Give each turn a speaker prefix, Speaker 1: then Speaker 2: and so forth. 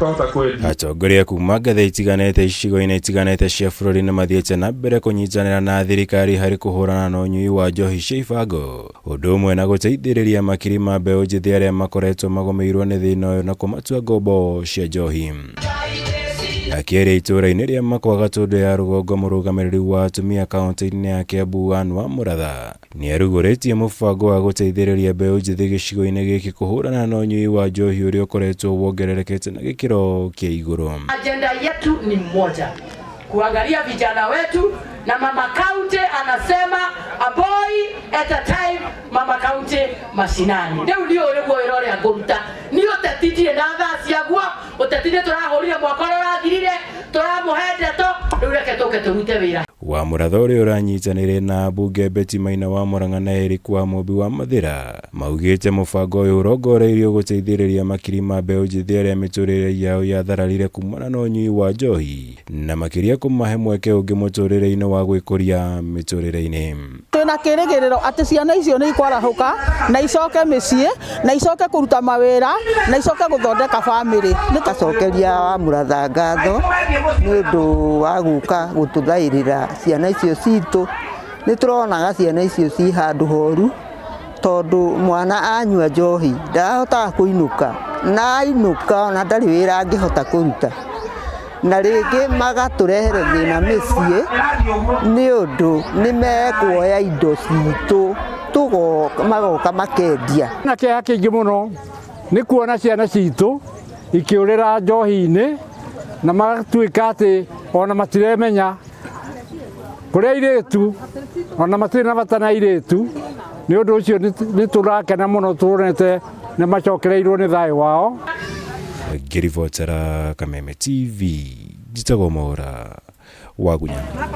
Speaker 1: Tũkahota kwendia.
Speaker 2: Atongoria kuma ngathĩ itiganĩte icigo-inĩ itiganĩte cia bũrũri nĩ mathiĩte na mbere kũnyitanĩra na thirikari harĩ kũhũrana na ũnyui wa njohi cia ibango, ũndũ ũmwe na gũteithĩrĩria makiri ma mbeũ njĩthĩ arĩa makoretwo magũmĩirwo nĩ thĩna ũyũ na kũmatua ngombo cia njohi. Akĩaria itũũra-inĩ rĩa Makwa Gatũndũ ya rũgongo mũrũgamĩrĩri wa atumia kaunti-inĩ ya Kiambu Anne Wamuratha nĩarugũrĩtie mũbango wa gũteithĩrĩria mbeũ njĩthĩ gĩcigo-inĩ gĩkĩ kũhũrana na ũnyui wa njohi ũrĩa ũkoretwo wongererekete na gĩkĩro kĩa igũrũ.
Speaker 3: Agenda yetu ni moja, kuangalia vijana wetu, na mama county anasema a boy at a time, mama county mashinani. Rĩu niĩ ũyũ nĩguo wĩra ũrĩa ngũruta. Niĩ ũteti ndirĩ na thaa ciaguo, ũteti nĩ tũrahũrire mwaka ũrĩa ũrathirire, tũramũhe ndeto, rĩu reke tũke tũrute wĩra.
Speaker 2: Wamuratha ũrĩa ũranyitanĩire na ambunge Betty Maina wa Murang'a na Eric Wamũmbi wa Mathĩra maugĩte mũbango ũyũ ũrongoreirio gũteithĩrĩria makiri ma mbeũ njĩthĩ arĩa mĩtũrĩre yao yathararire kumana na ũnyui wa njohi na makĩria kũmahe mweke ũngĩ mũtũrĩre-inĩ wa gwĩkũria mĩtũrĩre-inĩ.
Speaker 4: Twĩna kĩrĩgĩrĩro atĩ ciana icio nĩ ikwarahũka na icoke mĩciĩ na icoke kũruta mawĩra na icoke gũthondeka bamĩrĩ.
Speaker 5: Ngacokeria Wamuratha ngatho nĩ ũndũ wa gũka gũtũthaĩrĩra ciana icio citũ. Nĩ tũronaga ciana icio ci handũ horu tondũ mwana anyua njohi ndahotaga kũinũka na ainũka ona ndarĩ wĩra angĩhota kũruta. Na rĩngĩ magatũrehere thĩna mĩciĩ nĩ ũndũ nĩ mekuoya indo citũ magoka makendia.
Speaker 6: Na kĩeha kĩingĩ mũno nĩ kuona ciana citũ ikĩũrĩra njohi-inĩ na magatuĩka atĩ ona matiremenya kũrĩa airĩtu ona matirĩ na bata na airĩtu. Nĩ ũndũ ũcio nĩ tũrakena mũno tuonete nĩ macokereirwo nĩ thayũ wao.
Speaker 2: Ngĩribotera Kameme TV, njĩtagwo Mwaũra wa Gunyana.